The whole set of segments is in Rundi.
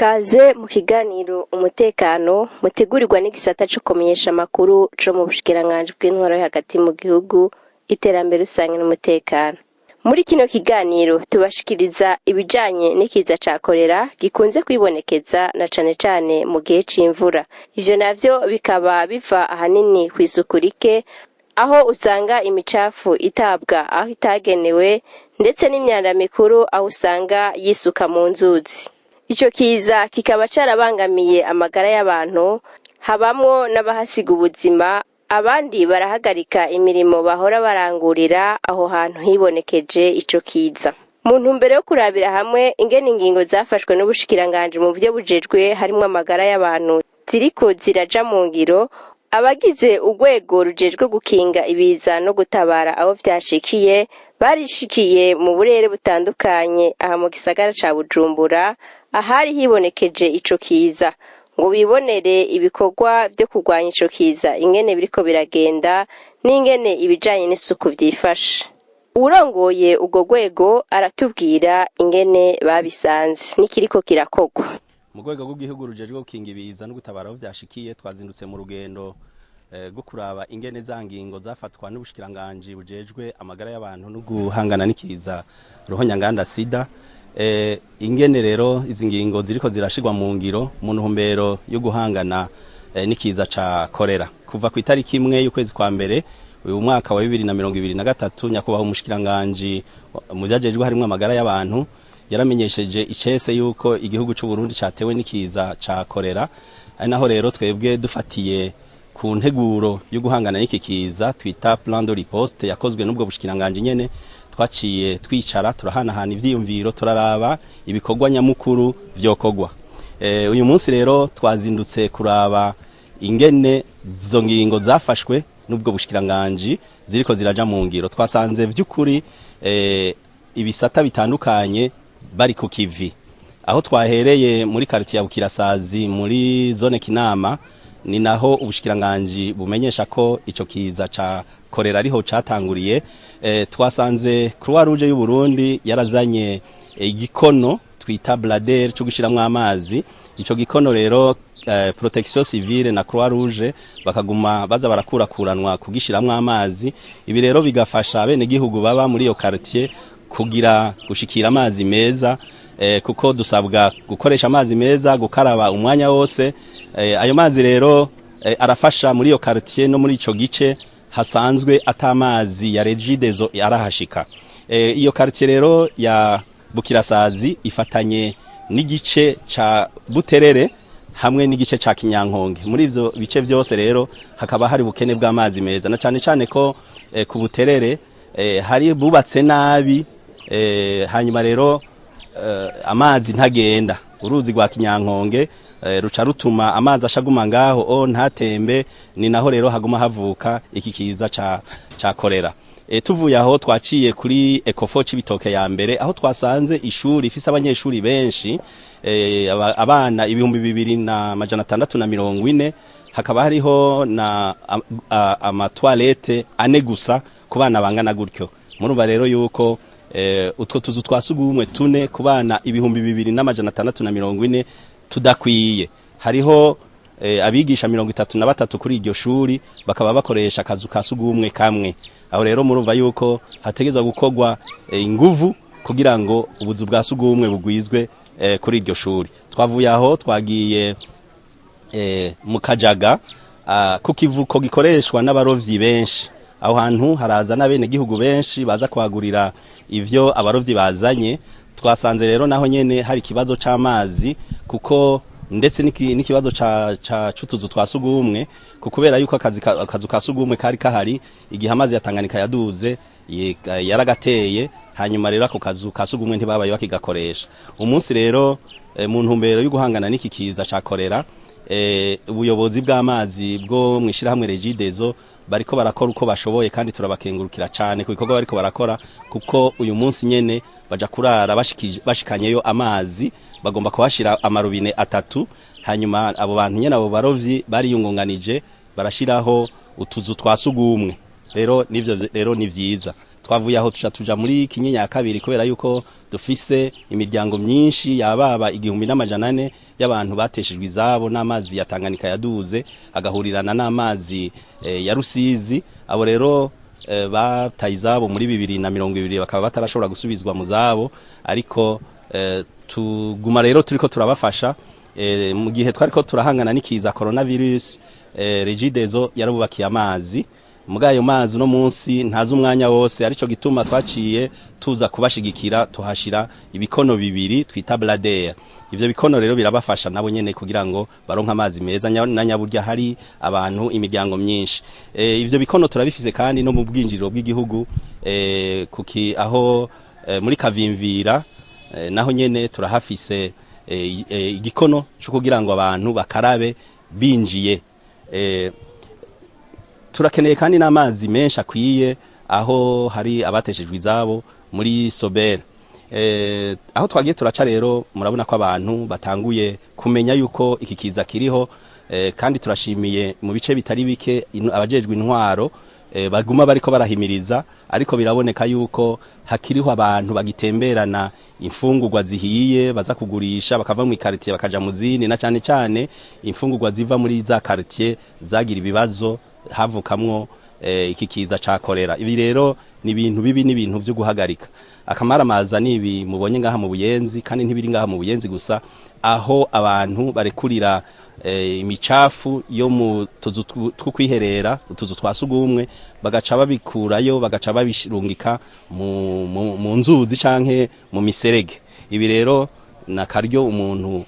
Kaze mu kiganiro umutekano mutegurirwa n'igisata co kumenyesha amakuru co mu bushikiranganji bw'intwaro yo hagati mu gihugu, iterambere rusange n'umutekano. Muri kino kiganiro tubashikiriza ibijanye n'ikiza ca korera gikunze kwibonekeza na cane cane mu gihe c'imvura. Ivyo navyo bikaba biva ahanini kw'isuku rike, aho usanga imicafu itabwa aho itagenewe, ndetse n'imyanda mikuru aho usanga yisuka mu nzuzi. Ico kiza kikaba carabangamiye amagara y'abantu, habamwo n'abahasiga ubuzima, abandi barahagarika imirimo bahora barangurira aho hantu hibonekeje ico kiza. Mu ntumbero yo kurabira hamwe ingene ingingo zafashwe n'ubushikiranganji mu vyo bujejwe harimwo amagara y'abantu ziriko ziraja mu ngiro, abagize urwego rujejwe gukinga ibiza no gutabara aho vyashikiye barishikiye mu burere butandukanye aha mu gisagara ca Bujumbura ahari hibonekeje ico kiza, ngo bibonere ibikorwa vyo kurwanya ico kiza ingene biriko biragenda n'ingene ibijanye n'isuku vyifashe. Uwurongoye urwo rwego aratubwira ingene babisanze n'ikiriko kirakorwa. Mu rwego rw'igihugu rujejwe gukinga ibiza no gutabara aho vyashikiye, twazindutse mu rugendo rwo kuraba ingene za ngingo zafatwa n'ubushikiranganji bujejwe amagara y'abantu no guhangana n'ikiza ruhonyanganda sida. Ingene rero izi ngingo ziriko zirashirwa mu ngiro mu ntumbero yo guhangana n'ikiza ca korera. Kuva ku itariki 1 y'ukwezi kwa mbere uyu mwaka wa 2023, nyakubahwa umushikiranganji mu vyajejwe harimwo amagara y'abantu yaramenyesheje icese yuko igihugu c'u Burundi catewe n'ikiza ca korera. Ari naho rero twebwe dufatiye ku nteguro yo guhangana n'iki kiza twita plan de riposte yakozwe n'ubwo bushikiranganji nyene, twaciye twicara turahanahana ivyiyumviro, turaraba ibikorwa nyamukuru vyokorwa. Uyu munsi rero twazindutse kuraba ingene izo ngingo zafashwe n'ubwo bushikiranganji ziriko ziraja mu ngiro. Twasanze vy'ukuri ibisata bitandukanye bari ku kivi. Aho twahereye muri quartier ya Bukirasazi muri zone Kinama, ni naho ubushikiranganji bumenyesha ko ico kiza ca korera ariho catanguriye. Twasanze Croix Rouge y'u Burundi yarazanye igikono twita blader cyo gushiramwo amazi. Ico gikono rero Protection Civile na Croix Rouge bakaguma baza barakurakuranwa kugishiramwo amazi. Ibi rero bigafasha bene gihugu baba muri iyo quartier kugira gushikira amazi meza, kuko dusabwa gukoresha amazi meza, gukaraba umwanya wose. Ayo mazi rero arafasha muri iyo quartier no muri ico gice hasanzwe atamazi ya Regideso arahashika. Iyo quartier rero ya Bukirasazi ifatanye n'igice ca Buterere hamwe n'igice ca Kinyankonge. Muri ivyo bice vyose rero hakaba hari ubukene bw'amazi meza, na cane cane ko ku Buterere hari bubatse nabi, hanyuma rero amazi ntagenda. Uruzi rwa Kinyankonge ruca rutuma amazi ashaguma ngaho o ntatembe, ni naho rero haguma havuka iki kiza ca korera. Tuvuye aho twaciye kuri Ecofo Cibitoke ya mbere, aho twasanze ishuri ifise abanyeshuri benshi, abana 2640, hakaba hariho na amatoilette ane gusa ku bana bangana gutyo. Murumva rero yuko utwo tuzu twasugumwe tune ku bana 2640 tudakwiye. Hariho abigisha 33 kuri iryo shuri, bakaba bakoresha akazu ka sugumwe kamwe. Aho rero murumva yuko hategezwa gukorwa inguvu kugira ngo ubuzu bwa sugumwe bugwizwe kuri iryo shuri. Twavuye aho twagiye mu Kajaga, ku kivuko gikoreshwa n'abarovyi benshi. Aho hantu haraza n'abene gihugu benshi baza kwagurira ivyo abarovyi bazanye. Twasanze rero naho nyene hari ikibazo c'amazi, kuko ndetse n'ikibazo ca c'utuzu twa sugumwe, kubera yuko akazu ka sugumwe kari kahari igihe amazi ya Tanganyika yaduze yaragateye, hanyuma rero ako kazu ka sugumwe ntibabaye bakigakoresha. Umunsi rero mu ntumbero yo guhangana n'iki kiza ca korera, ubuyobozi bw'amazi bwo mwishirahamwe Regideso bariko barakora uko bashoboye, kandi turabakengurukira cyane ku bikorwa bariko barakora, kuko uyu munsi nyene baja kurara bashikanyeyo amazi, bagomba kuhashira amarobine 3. Hanyuma abo bantu nyene, abo barovyi bariyungunganije barashiraho utuzu twa sugumwe. Rero nivyo rero ni vyiza. Twavuye aho tuca tuja muri Kinyinya ya kabiri, kubera yuko dufise imiryango myinshi yababa 1400 y'abantu bateshejwe izabo n'amazi ya Tanganyika yaduze agahurirana n'amazi ya Rusizi. Abo rero bataye izabo muri 2020, bakaba batarashobora gusubizwa mu zabo, ariko tuguma rero turiko turabafasha. Mu gihe twariko turahangana n'ikiza coronavirus, Regideso yarabubakiye amazi. Muga ayo mazi uno munsi ntazi umwanya wose, arico gituma twaciye tuza kubashigikira, tuhashira ibikono bibiri twita bladder. Ivyo bikono rero birabafasha nabo nyene kugira ngo baronke amazi meza, na nyaburya hari abantu imiryango myinshi. Ivyo bikono turabifise kandi no mu bwinjiriro bw'igihugu, kuki aho muri Kavimvira, naho nyene turahafise igikono cyo kugira ngo abantu bakarabe binjiye. Turakeneye kandi n'amazi menshi akwiye aho hari abateshejwe izabo muri Sobel. Aho twagiye turaca rero murabona ko abantu batanguye kumenya yuko iki kiza kiriho, kandi turashimiye mu bice bitari bike abajejwe intwaro baguma bariko barahimiriza, ariko biraboneka yuko hakiriho abantu bagitemberana imfungurwa zihiye baza kugurisha, bakava mu quartier bakaja mu zindi, na cyane cyane imfungurwa ziva muri za quartier zagira ibibazo havukamwo iki kiza ca kolera. Ibi rero ni ibintu bibi, ni ibintu byo guhagarika. Akamaramaza ni ibi mubonye ngaha mu Buyenzi, kandi ntibiri ngaha mu Buyenzi gusa, aho abantu barekurira imicafu yo mu tuzu two kwiherera, utuzu twa sugumwe, bagaca babikurayo, bagaca babirungika mu nzuzi canke mu miserege. Ibi rero na karyo umuntu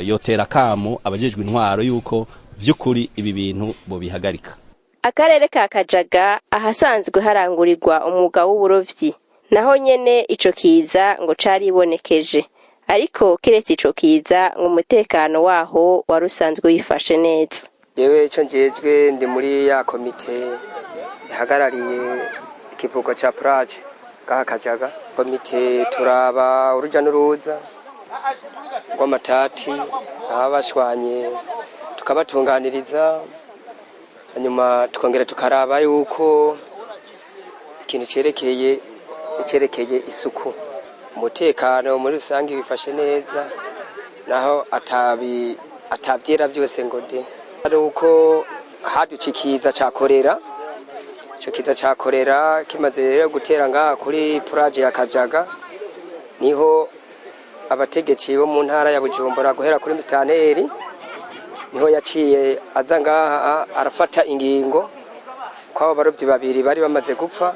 yotera kamo abajejwe intwaro yuko vy'ukuri ibi bintu bo bihagarika. Akarere ka Kajaga, ahasanzwe harangurirwa umwuga w'uburovyi, naho nyene ico kiza ngo caribonekeje, ariko kiretse ico kiza ngo umutekano waho wari usanzwe wifashe neza. Yewe, ico njejwe, ndi muri ya komite ihagarariye ikivuko ca plage ngaha Kajaga. Komite turaba uruja n'uruza rw'amatati, abashwanye tukabatunganiriza, hanyuma tukongera tukaraba yuko ikintu cerekeye isuku, umutekano muri rusange bifashe neza, naho atavyera byose ngo de. Ari uko haduca ikiza ca korera. Ico kiza ca korera kimaze rero gutera ngaha kuri plage ya Kajaga, niho abategetsi bo mu ntara ya Bujumbura, guhera kuri musitanteri, niho yaciye aza ngaha arafata ingingo ko abo barovyi babiri bari bamaze gupfa,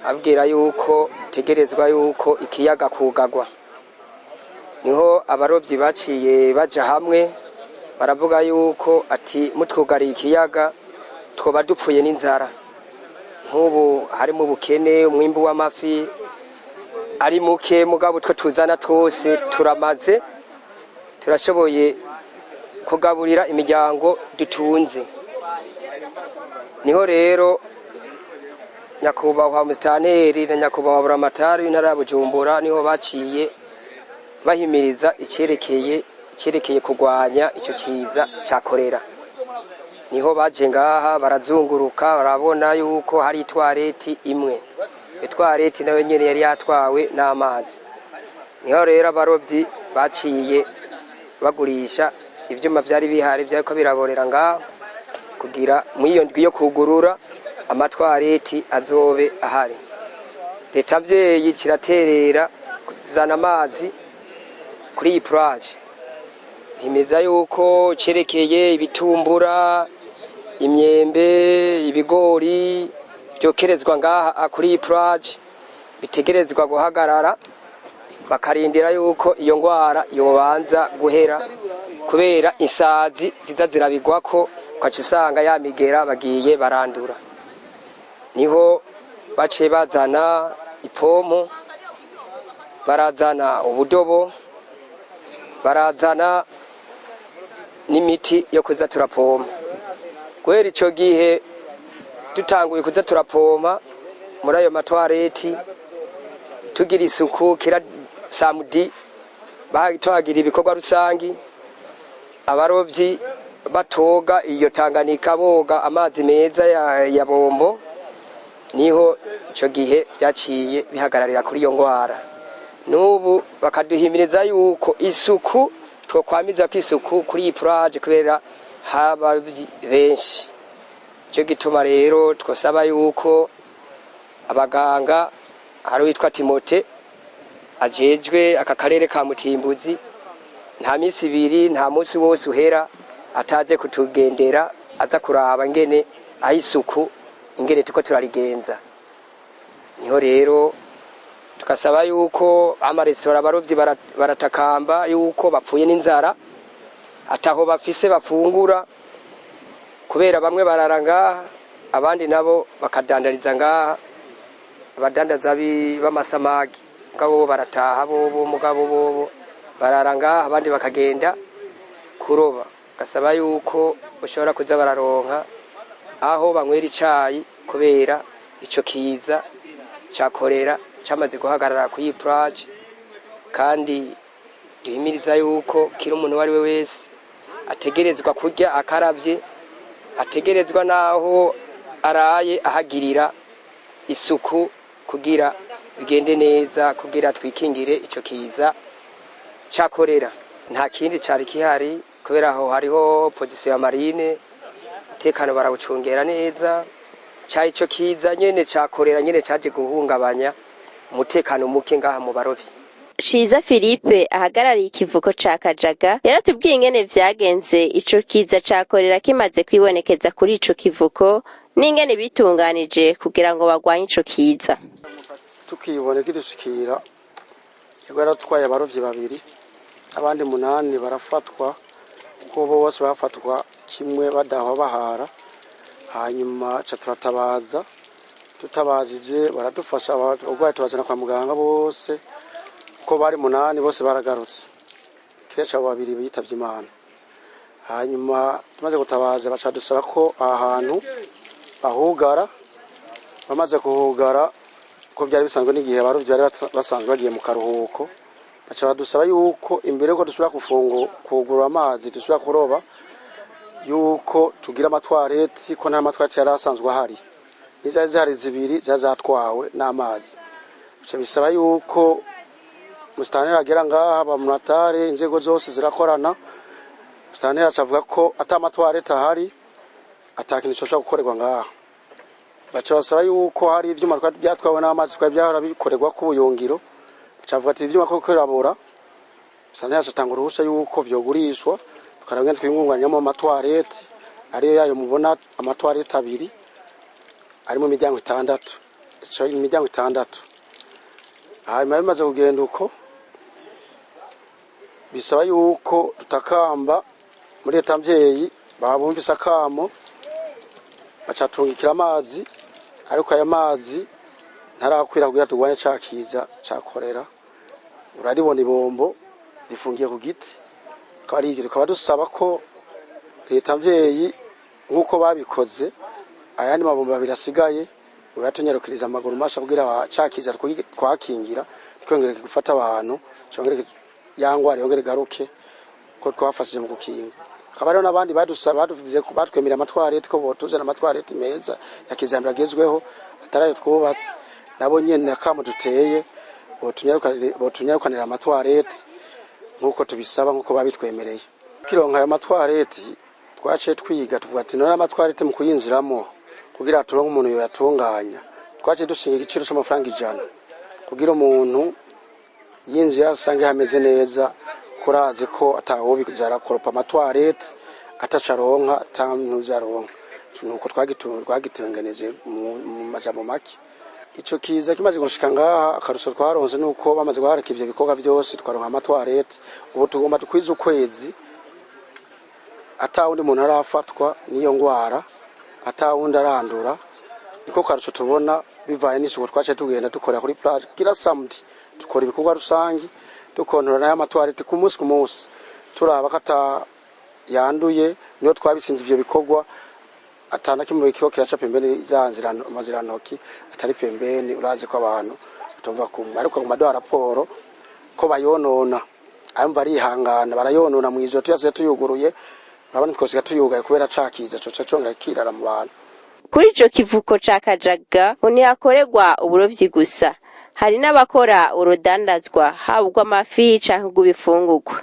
abwira yuko tegerezwa yuko ikiyaga kugagwa. Niho abarovyi baciye baja hamwe, baravuga yuko ati mutwugariye ikiyaga twoba dupfuye n'inzara, nk'ubu harimo ubukene, umwimbu w'amafi ari muke, mugabo utwo tuzana twose turamaze, turashoboye kugaburira imiryango dutunze. Niho rero nyakubahwa musitanteri na nyakubahwa buramatari w'intara ya Bujumbura niho baciye bahimiriza icerekeye kurwanya ico kiza ca korera. Niho baje ngaha barazunguruka, barabona yuko hari itwareti imwe, itwareti nayo nyene yari yatwawe n'amazi. Niho rero abarovyi baciye bagurisha ivyuma vyari bihari vyariko biraborera ngaho, kugira mw'iyo ndwi yo kugurura amatwareti azobe ahari. Leta mvyeyi kiraterera kuzana amazi kuri iyi plage, himeza yuko cerekeye ibitumbura, imyembe, ibigori byokerezwa ngaha kuri iyi plage bitegerezwa guhagarara, bakarindira yuko iyo ngwara yobanza guhera, kubera isazi ziza zirabigwako, ukaca usanga ya migera bagiye barandura. Niho baciye bazana ipompo, barazana ubudobo, barazana n'imiti yo kuza turapompa. Guhera ico gihe dutanguye kuza turapompa muri ayo matwareti, tugira isuku kira samedi, tuhagira ibikorwa rusangi, abarovyi batoga iyo Tanganyika, boga amazi meza ya bombo. Niho icyo gihe byaciye bihagararira kuri iyo ndwara. N'ubu bakaduhimiriza yuko isuku twokwamiza ko isuku kuri iyi plage, kubera haba benshi. Icyo gituma rero twosaba yuko abaganga, hari uwitwa Timote ajejwe aka karere ka Mutimbuzi, nta minsi ibiri, nta munsi wose uhera ataje kutugendera, aza kuraba ingene aho isuku ingene tuko turarigenza. Niho rero tugasaba yuko amaresitora, abarovyi baratakamba yuko bapfuye n'inzara, ataho bafise bafungura, kubera bamwe barara ngaha, abandi nabo bakadandariza ngaha, abadandaza b'amasamagi. Mugabo bo barataha bobo, mugabo bobo barara ngaha, abandi bakagenda kuroba. Gasaba yuko ushobora kuza bararonka aho banywera icayi, kubera ico kiza ca korera camaze guhagarara kuri iyi plage. Kandi duhimiriza yuko kiri umuntu uwo ari we wese ategerezwa kurya akaravye, ategerezwa n'aho araye ahagirira isuku, kugira bigende neza, kugira twikingire ico kiza ca korera. Nta kindi cari kihari, kubera aho hariho position ya marine, umutekano barawucungera neza. Cari ico kiza nyene ca korera nyene caje guhungabanya umutekano muke ngaha mu barovyi. Ciza Philippe ahagarariye ikivuko ca Kajaga yaratubwiye ingene vyagenze ico kiza ca korera kimaze kwibonekeza kuri ico kivuko, n'ingene bitunganije kugira ngo bagwanye ico kiza. Tukibona kidushikira, yego, yaratwaye abarovyi babiri, abandi munani barafatwa, kuko bo bose bafatwa kimwe badahwa bahara. Hanyuma ca turatabaza, tutabajije baradufasha, abarwayi tubazana kwa muganga bose uko bari munani, bose baragarutse kiretse abo babiri bitavye Imana. Hanyuma tumaze gutabaza, baca dusaba ko aha hantu bahugara. Bamaze kuhugara, ko byari bisanzwe n'igihe abarovyi bari basanzwe bagiye mu karuhuko, baca badusaba yuko imbere yuko dusubira kugurura amazi, dusubira kuroba, yuko tugira amatwareti, ko nta matwareti yari asanzwe ahari, n'izari zihari zibiri zari zatwawe n'amazi. Bica bisaba yuko musitanteri agera ngaha, bamunatare, inzego zose zirakorana. Musitanteri aca avuga ko ata matwareti ahari, ata kintu coshobora gukorerwa ngaha. Baca basaba yuko hari ivyuma byatwawe n'amazi twari byahora bikorerwa ku buyungiro. Baca bavuga ati ivyuma ko birabora. Musitanteri aca atanga uruhusha yuko vyogurishwa, tukaraba ingene twiyungunganyamo amatwareti, ariyo yayo mubona, amatwareti abiri ari mu miryango itandatu, ico imiryango itandatu. Hanyuma bimaze kugenda uko, bisaba yuko tutakamba muri leta mvyeyi, babumvise akamo, bacatungikira amazi, ariko ayo mazi ntarakwira kugira turwanye ca kiza ca korera. Uraribona ibombo rifungiye ku giti, akaba ari ivyo. Tukaba dusaba ko leta mvyeyi, nk'uko babikoze, ayandi mabombo abiri asigaye uyatunyarukiriza amaguru masha, kugira ca kiza twakingira twongere gufata abantu, congere ya ngwara yongere igaruke, ko twafashije mu gukinga. Hakaba hariho n'abandi badusaba, baduvuze, batwemerera amatwareti, ko botuzana amatwareti meza ya kijambere agezweho, atari ayo twubatse. Nabo nyene akamo duteye, botunyarukanira amatwareti nk'uko tubisaba, nk'uko babitwemereye. Kironka ayo matwareti, twaciye twiga, tuvuga ati none amatwareti mu kuyinjiramo, kugira turonke umuntu yoyatunganya, twaciye dushinga igiciro c'amafaranga 100, kugira umuntu yinjira asange hameze neza. Kurazi ko atawobiza arakoropa amatwareti atacaronka, atantuzaronka. Nuko twagitunganije mu majambo make. Ico kiza kimaze gushika ngaha, akarusho twaronse nuko bamaze guharika ivyo bikorwa vyose, twaronka amatwareti. Ubu tugomba dukwize ukwezi atawundi muntu arafatwa n'iyo ngwara, atawundi arandura. Niko karusho tubona bivaye n'isuku twaciye tugenda dukora kuri plage. Kila samedi dukora ibikorwa rusangi, dukontora nayo amatwareti ku munsi ku munsi, turaba ko ata yanduye. Niyo twabisinze ivyo bikorwa, atana kimwe kiba kiraca pembeni za nzira amazirantoki atari pembeni. Urazi ko abantu batumva kumwe, ariko mu maduha raporo ko bayonona, arumva arihangana, barayonona mw'ijoro. Tuyasize tuyuguruye, urabona twosiga tuyugaye kubera cakiza coca congera kirara mu bantu. Kuri ico kivuko ca Kajaga ngo ntihakorerwa uburovyi gusa, hari n'abakora urudandazwa haba urw'amafi canke urw'ibifungurwa,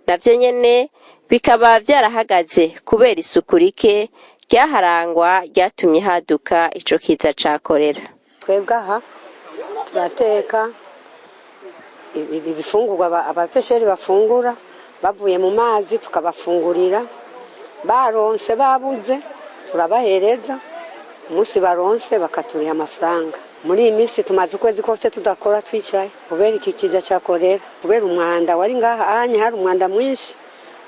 navyo nyene bikaba vyarahagaze kubera isuku rike ryaharangwa ryatumye haduka ico kiza ca korera. Twebwe aha turateka ibifungurwa abapesheri bafungura bavuye mu mazi, tukabafungurira baronse babuze turabahereza, umunsi baronse bakaturiha amafaranga. Muri iyi minsi tumaze ukwezi kose tudakora, twicaye kubera iki kiza cya korera, kubera umwanda wari ngaha anye. Hari umwanda mwinshi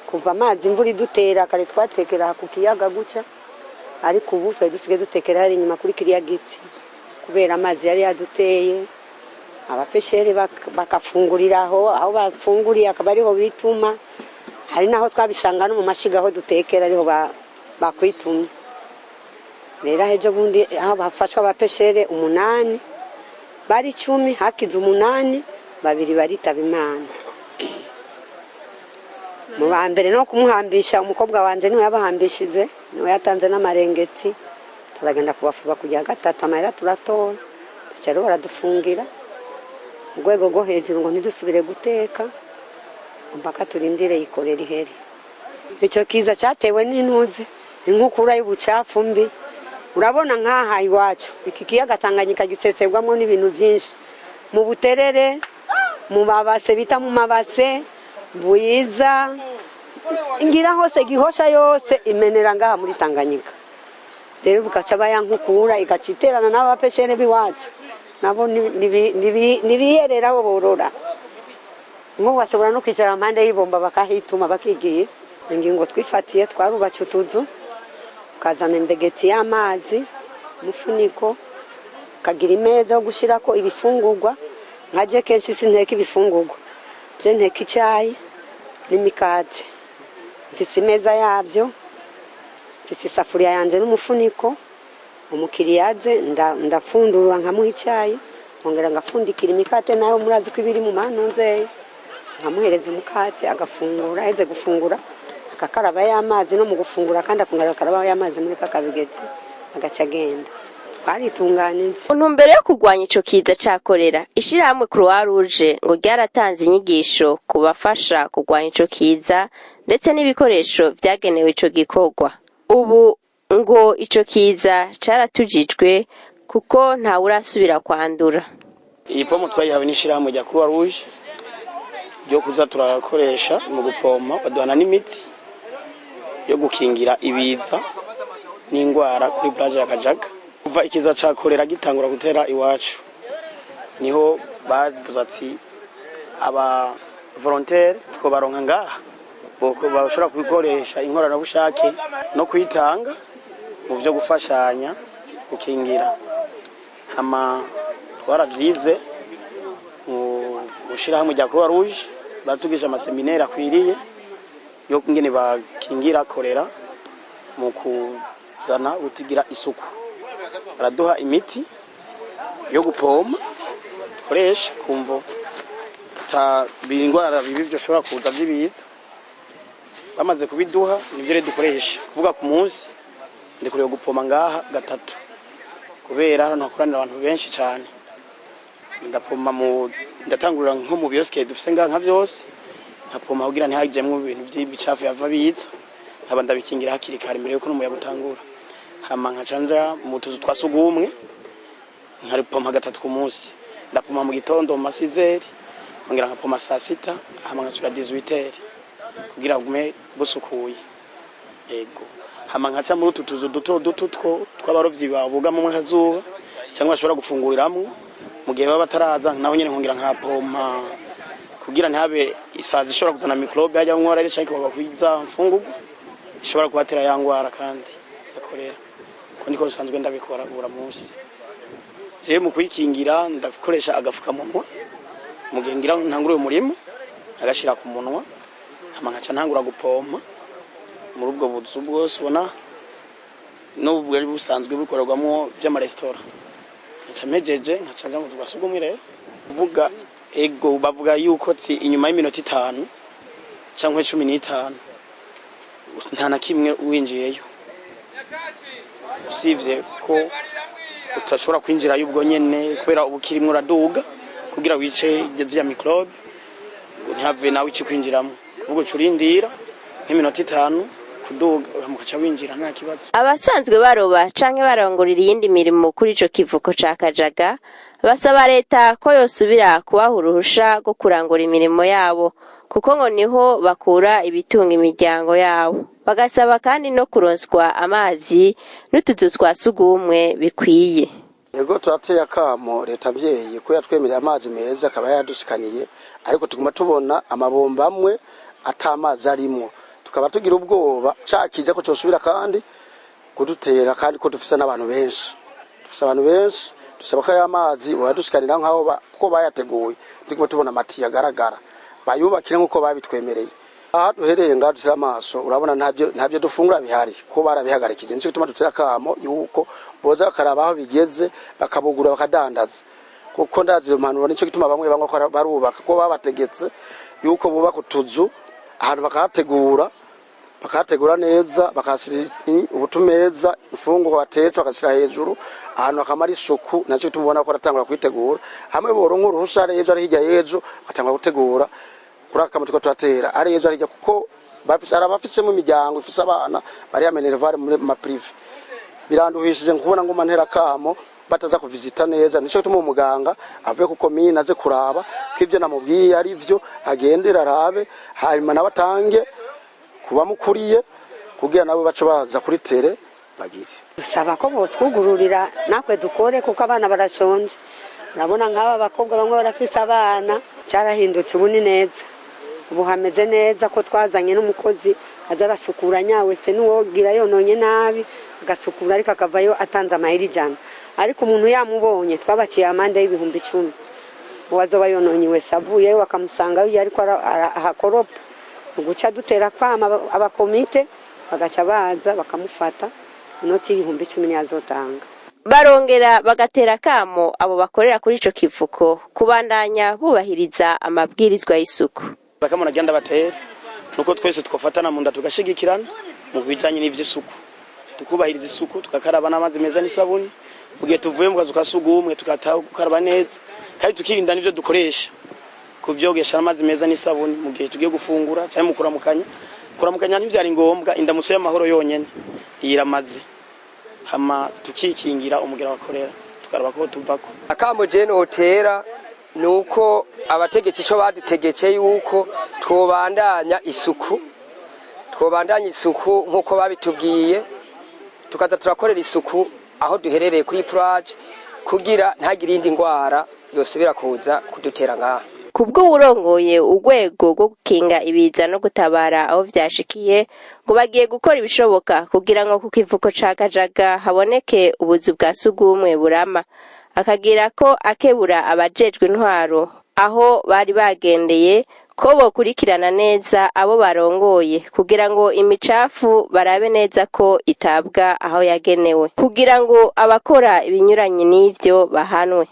kuva amazi imvura idutera. Kare twatekera ku kiyaga guca, ariko ubu twari dusigaye dutekera hari inyuma kuri kiriya giti, kubera amazi yari yaduteye. Abapesheri bakafungurira aho, aho bafunguriye akaba ariho bituma. Hari n'aho twabisanga no mu mashiga aho dutekera ariho bakwitumye. Rero ejo bundi aho bafashwe abapeshere 8, bari 10, hakize 8, babiri baritaba Imana. Mu ba mbere no kumuhambisha, umukobwa wanje niwe yabahambishije, niwe yatanze n'amarengeti. Turagenda kubafuba kujya gatatu, amahera turatora, baca rero baradufungira urwego rwo hejuru ngo ntidusubire guteka mpaka turindire ikorera ihere. Icyo kiza cyatewe n'intuze, inkukura y'ubucafu mbi. Urabona nk'aha iwacu iki kiyaga Tanganyika giseserwamo n'ibintu byinshi, mu buterere, mu mabase bita mu mabase buyiza, ngira hose Gihosha yose imenera ngaha muri Tanganyika. Rero bugaca bayankukura igaca iterana n'abapeshere b'iwacu, nabo nibiherera aho borora. Nk'ubu bashobora no kwicara impande y'ibomba bakahituma bakigiye. Ingingo twifatiye, twarubatse utuzu, ukazana imbegeti y'amazi, umufuniko, ukagira imeza yo gushyirako ibifungurwa. Nkaje kenshi sinteka ibifungurwa, je nteka icyayi n'imikate. Mfise imeza yabyo, mfise isafuriya yanjye n'umufuniko. Umukiriya aze ndafundura nkamuha icyayi, nkongera ngafundikira imikate nayo, murazi ko ibiri mu mantunzeyo, nkamuhereza umukate agafungura. Aheze gufungura akakaraba y'amazi no mu gufungura, kandi akongera agakaraba y'amazi muri kakabigeti, agaca agenda. Twaritunganije. Mu ntumbero yo kurwanya ico kiza ca korera, ishirahamwe Croix Rouge ngo ryaratanze inyigisho ku bafasha kurwanya ico kiza, ndetse n'ibikoresho vyagenewe ico gikorwa. Ubu ngo ico kiza caratujijwe kuko ntawurasubira kwandura. Iyi pompo twayihawe n'ishyirahamwe rya Croix Rouge ryo kuza turakoresha mu gupompa, baduhana n'imiti yo gukingira ibiza n'indwara kuri plage ya Kajaga. Kuva ikiza ca korera gitangura gutera iwacu, niho bavuze ati aba volontaire twobaronka ngaha boko bashobora kubikoresha inkoranabushake no kwitanga mu byo gufashanya gukingira. Hama twaravyize mu gushirahamwe rya Croix Rouge, baratugisha amaseminaire akwiriye yo ngene bakingira korera mu kuzana gutigira isuku, baraduha imiti yo gupompa dukoresha kumvo ta bingwara bibi byoshobora kuza by'ibiza. Bamaze kubiduha, nibyo rero dukoresha. Kuvuga ku munsi ndikureba gupompa ngaha gatatu, kubera hano hakoranira abantu benshi cyane. Ndapompa mu ndatangurira nko mu biosike dufise ngaha nka vyose, nkapompa kugira ntihajemwo ibintu by'ibicafu yava biza, nkaba ndabikingira hakiri kare mbere yuko n'umuyaga utangura. Hama nkaca nja mu tuzu twa sugumwe nkaripompa gatatu ku munsi. Ndapompa mu gitondo mu masizeri, nkongera nkapompa saa sita, hama nkasubira 18h kugira gume busukuye. Ego, hama nkaca muri utu tuzu duto duto two tw'abarovyi babugamwo akazuba cyangwa bashobora gufunguriramwo mu gihe baba bataraza, naho nyene nkongera nkapompa kugira ntihabe isazi ishobora kuzana microbe hajyamwo rero canke ikaba kwiza mfungurwa ishobora kubatera ya ngwara kandi yakorera. Ko niko bisanzwe ndabikora buri munsi. Jewe mu kwikingira ndakoresha agafukamunwa mu gihe ngira ntangure uyu murimo, agashira ku munwa, hama nkaca ntangura gupompa muri ubwo buzu bwose ubona n'ubu bwari busanzwe bukorerwamwo by'amaresitora. Nkaca mpejeje nkaca nja mu tuzu twa sugumwe. Rero kuvuga ego, bavuga yuko tsi inyuma y'iminota 5 cyangwa 15 nta na kimwe winjiyeyo. Usivye ko utashobora kwinjirayo ubwo nyene, kubera uba ukirimwo uraduga kugira wice ziriya microbe, ntihave nawe ici kwinjiramo, ubwo uca urindira nk'iminota 5 kuduga, ukaca winjira nta kibazo. Abasanzwe baroba canke barangurira iyindi mirimo kuri ico kivuko ca Kajaga basaba leta ko yosubira kubaha uruhusha rwo kurangura imirimo yabo, kuko ngo niho bakura ibitunga imiryango yabo. Bagasaba kandi no kuronswa amazi n'utuzu twa sugumwe bikwiye. Yego, turateye akamo leta mvyeyi ko yatwemereye amazi meza, akaba yadushikaniye, ariko tuguma tubona amabomba amwe ata amazi arimwo, tukaba tugira ubwoba cakiza ko cosubira kandi kudutera, kandi ko dufise n'abantu benshi, dufise abantu benshi. Dusaba ko aya mazi boyadushikanira nk'aho ko bayateguye. Tuguma tubona amatiyo agaragara, bayubakire nk'uko babitwemereye. Aha duhereye ngaha dushyira amaso, urabona ntabyo dufungura bihari ko barabihagarikije. Nicyo gituma dutera akamo yuko boza bakaraba aho bigeze, bakabugura, bakadandaza, kuko ndazi iyo mpanuro. Nicyo gituma bamwe bamwe ko barubaka, ko babategetse yuko bubaka utuzu ahantu, bakahategura neza, bakahashyira ubutumeza, imfungurwa batetse bagashyira hejuru ahantu hakamara isuku. Nacyo gituma ubona ko baratangura kwitegura hamwe boronka uruhusha, ari ejo ari hirya y'ejo batangura gutegura. Kuri aka kamo turiko turatera, ari ejo ari hirya, kuko bafise, hari abafisemo imiryango ifise abana bari ya minerval muri ma privé. Biranduhishije kubona nguma ntera kamo bataza kuvizita neza. Nico gituma umuganga avuye ku komine aze kuraba ko ivyo namubwiye ari vyo, agendera arabe, hanyuma nawe atange kubamukuriye kugira nabo bace baza kuri terrain bagire. Dusaba ko botwugururira natwe dukore, kuko abana barashonje. Urabona nk'aba bakobwa bamwe barafise abana. Cyarahindutse, ubu ni neza, ubu hameze neza, ko twazanye n'umukozi aza arasukura nyawe se n'uwogira yononye nabi agasukura, ariko akavayo atanze amahera 100. Ariko umuntu yamubonye, twabaciye amande y'10,000. Uwazoba yononye wese avuyeyo bakamusangayo iyo ariko ahakoropa, uguca dutera kwama abakomite bagaca baza bakamufata, inoti y'10,000 niyo azotanga. Barongera bagatera akamo abo bakorera kuri ico kivuko kubandanya bubahiriza amabwirizwa y'isuku. Akamo nagira ndabatera nuko twese twofatana mu nda, tugashigikirana mu bijanye n'ivy'isuku, tukubahiriza isuku, tugakaraba n'amazi meza n'isabuni mu gihe tuvuye mu kazu ka sugumwe, tukataha gukaraba neza, kandi tukirinda n'ivyo dukoresha kuvyogesha amazi meza n'isabuni mu gihe tugiye gufungura cyangwa mu kuramukanya. Kuramukanya ntivyari ngombwa, indamutso y'amahoro yonyene iramaze. Hama tukikingira umugera wa korera, tukaraba ko tuvako. Akamo je notera nuko abategetsi ico badutegetse yuko twobandanya isuku, twobandanya isuku nkuko babitubwiye, tukaza turakorera isuku aho duherereye kuri plage, kugira ntagire iyindi ndwara yosubira kuza kudutera ngaha. Kubw'uwurongoye urwego rwo gukinga ibiza no gutabara aho vyashikiye, ngo bagiye gukora ibishoboka kugira ngo ku kivuko ca Kajaga haboneke ubuzu bwa sugumwe burama. Akagira ko akebura abajejwe intwaro aho bari bagendeye ko bokurikirana neza abo barongoye, kugira ngo imicafu barabe neza ko itabwa aho yagenewe, kugira ngo abakora ibinyuranye n'ivyo bahanwe.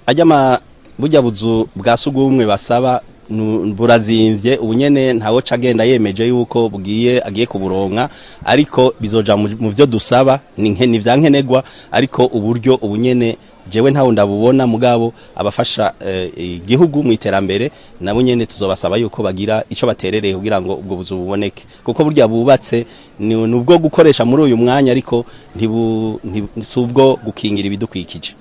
Ajya ma burya buzu bwa sugumwe basaba burazimvye. Ubu nyene ntawe agenda yemeje yuko bugiye agiye kuburonka, ariko bizoja mu vyo dusaba, ni ni vyankenerwa, ariko uburyo ubu nyene jewe ntawe ndabubona. Mugabo abafasha igihugu mu iterambere nabo nyene tuzobasaba yuko bagira ico baterereye kugira ngo ubwo buzu buboneke, kuko burya bubatse ni ubwo gukoresha muri uyu mwanya, ariko ntibu si ubwo gukingira ibidukikije.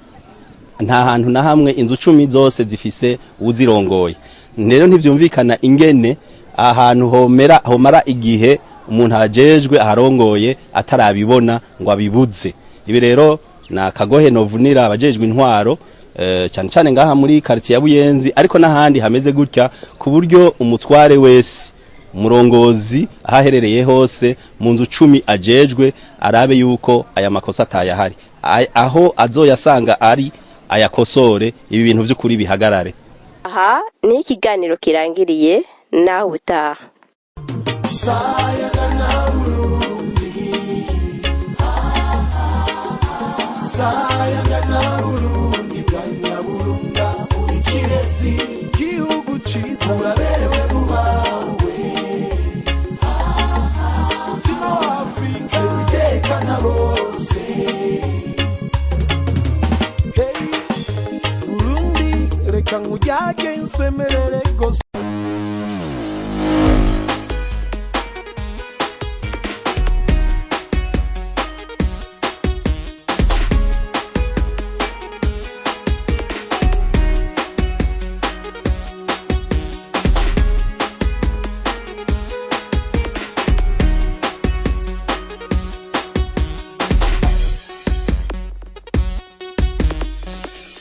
Nta hantu na hamwe inzu 10 zose zifise uzirongoye. Rero ntivyumvikana ingene ahantu homera homara igihe umuntu ajejwe aharongoye atarabibona ngo abibuze. Ibi rero na kagohe novunira abajejwe intwaro, cyane cyane ngaha muri quartier ya Buyenzi, ariko n'ahandi hameze gutya, ku buryo umutware wese, umurongozi, ahaherereye hose mu nzu 10 ajejwe, arabe yuko aya makosa atayahari. Aho azoyasanga ari ayakosore, ibi bintu vy'ukuri bihagarare. Aha ni ikiganiro kirangiriye, naho ubutaha. Sayangana Burundi, sayangana Burundi bwa nyaburunga, uri kirezi gihugu ciza, uraberewe mubawe, mutima wa Afrika, utekana bose. Reka nkujyage nsemerere.